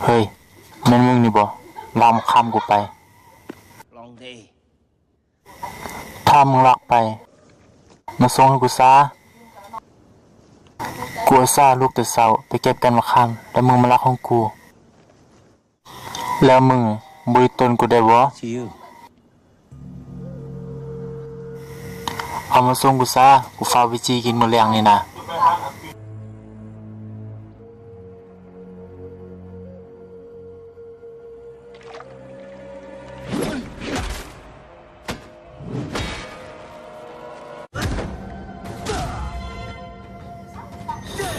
ເຮີ້ຍ ແມ່ນມຶງນີ້ບໍ່ ລັກມາຄາມກູໄປ? ຖ້າມຶງລັກໄປ ມາສົ່ງໃຫ້ກູຊາ. ກູອຸດສ່າລຸກແຕ່ເຊົ້າໄປເກັບແກ່ນມາຄາມ ແລ້ວມຶງມາລັກຂອງກູ. ແລ້ວມຶງບໍ່ດິດຕົນກູໄດ້ບໍ່? ເອົາມາສົ່ງກູຊາ ກູຟ້າວໄປຈີ່ກິນມື້ແລງນີ້ນະ.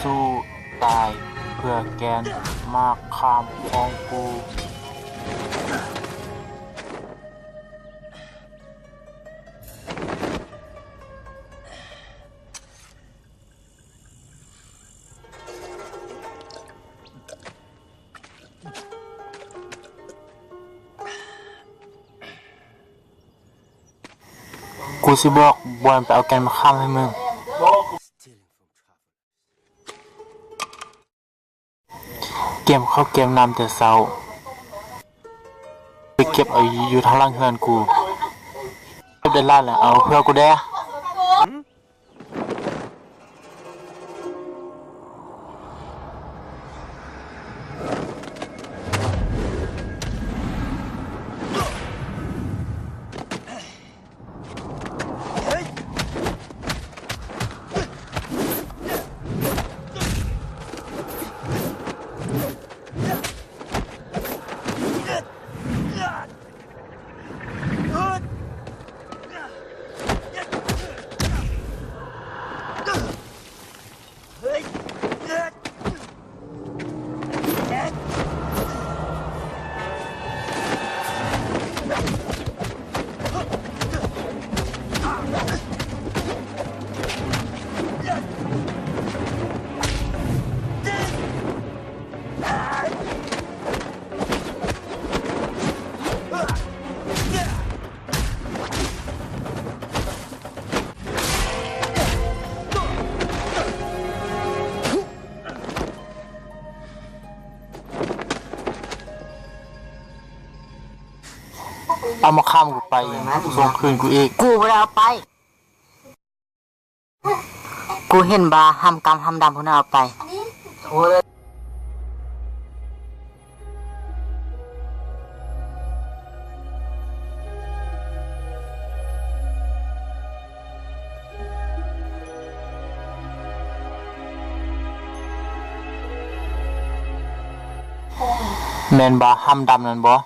ສູ້ຕາຍເພື່ອແກ່ນມາຄາມຂອງກູ. ກູຊິບອກບ່ອນໄປເອົາແກ່ນມາຄາມໃຫ້ມຶງ. ກຽມເຂົ້າກຽມນ້ຳແຕ່ເຊົ້າ ໄປເກັບເອົາຢູ່ທາງຫຼັງເຮືອນກູ. ເກັບໄດ້ຫຼາຍແລ້ວ ເອົາເພື່ອກູແດ່. ເອົາມາຄາມກູໄປ ສົ່ງຄືນກູອີກ. ກູບໍ່ໄດ້ເອົາໄປ. ກູເຫັນວ່າຫ້ຳກຳຫ້ຳດຳພວກນັ້ນເອົາໄປ. ແມ່ນບໍ່ ຫ້ຳດຳນັ້ນບໍ່?